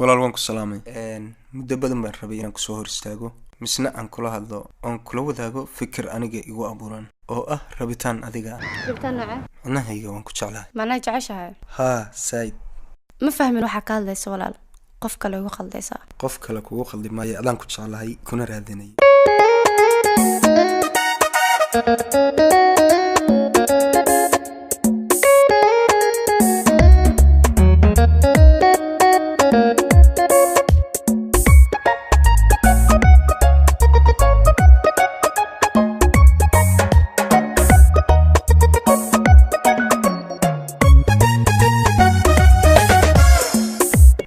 Walaal, waan ku salaamay. Muddo badan baan rabay inaan kusoo hor istaago, misna aan kula hadlo oon kula wadaago fikir aniga igu abuuran oo ah rabitaan adiga ah. Rabitaan noocee? Macnahayga waan ku jeclahay. Macnaha jeceshahay? Haa, saaid. Ma fahmin waxaa ka hadlaysa walaal, qof kale igu khaldaysaa. Qof kale kugu khaldi maayo, adaan ku jeclahay kuna raadinay.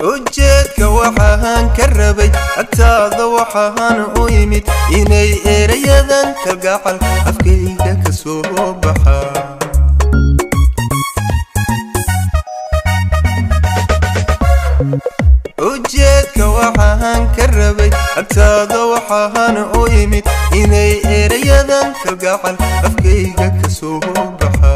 Ujeedka waxaan ka rabay agtaada, waxaan u yimid inay erayadan kalgacal afkayga ka soo baxa. Ujeedka waxaan ka rabay agtaada, waxaan u yimid inay erayadan kalgacal afkayga ka soo baxa.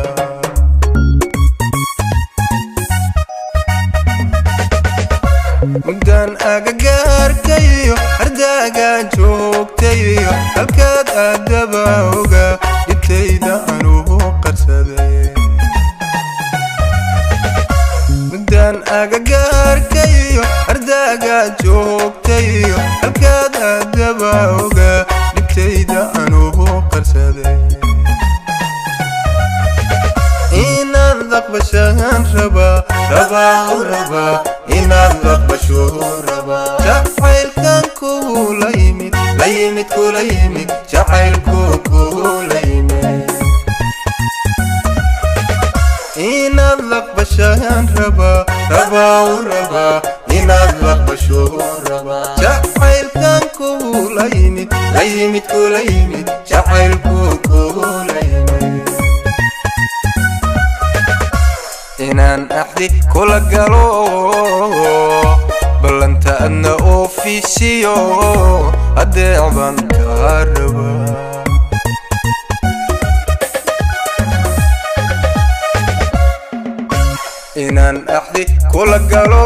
Mugdaan agagaarkayo ardaagaa joogtayo, halkaad aadaba ogaa, dhibtayda anugu qarsaday. Mugdaan agagaarkayo ardaagaa joogtayo, halkaad aadaba ogaa, dhibtayda anugu qarsaday. Inaad aqbashaan rabaa, rabaa u rabaa, inaad aqbasho rabaa. Jacaylkan kula yimid, la yimid, kula yimid, jacaylku kula yimid. Inaad aqbashaan rabaa, rabaa u rabaa, inaad aqbasho rabaa. Jacaylkan kula yimid, la yimid, kula yimid, jacaylku kula yimid. Inaan axdi kula galo, ballanta adna oofisiyo, adeec baan kaa rabaa. Inaan axdi kula galo,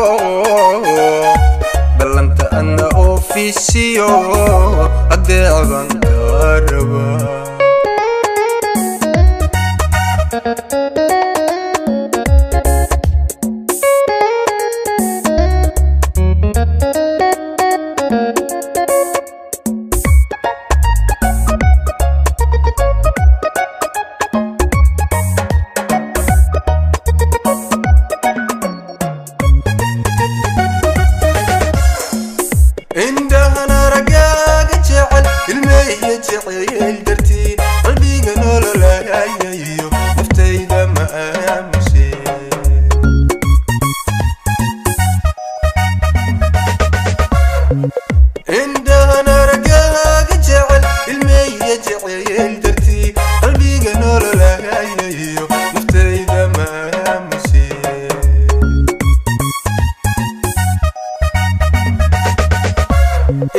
ballanta adna oofisiyo, adeec baan kaa rabaa. Indhahan aragaaga jecel, ilmeeya jeceyl dartii, qalbiga nololayayo naftayda ma aamushe. Indhahan aragaaga jecel, ilmeeya jeceyl dartii, qalbiga nololayayo naftayda ma aamushe.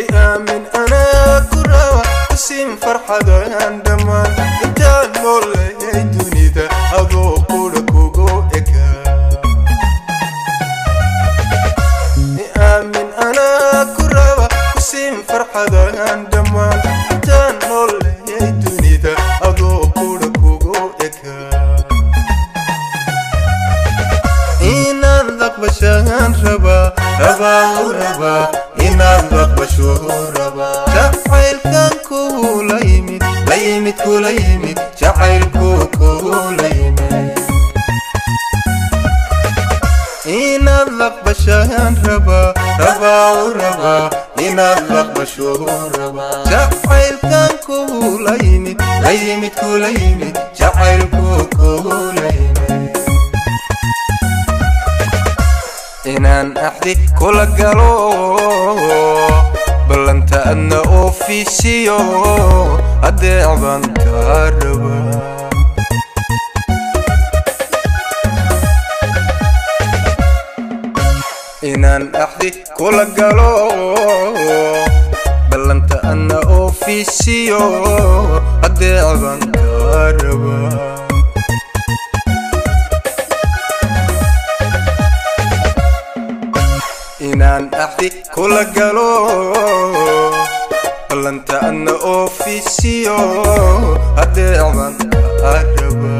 I aamin, anaa ku raba, kusiin farxadaan dhammaan intaan noolayay dunida, adoo qura kugu ekaa. I aamin, anaa ku raba, kusiin farxadaan dhammaan intaan noolayay dunida, adoo qura kugu ekaa. Inaad aqbashaan rabaa, rabaa u rabaa, inaad aqbasho rabaa. Jacaylkan kula yimid, la yimid, kula yimid, jacaylku kula yimid. Inaad aqbashaan rabaa, rabaa u rabaa, inaad aqbasho rabaa. Jacaylkan kula yimid, la yimid, kula yimid, jacaylku kula yimid. Inaan axdi kula galo, ballanta adna oofisiyo, adeec baan kaa rabaa. Inaan axdi kula galo, ballanta adna oofisiyo, adeec baan kaa rabaa. Inaan axdi kula galo, ballanta adna oofisiyo, adeecban araba.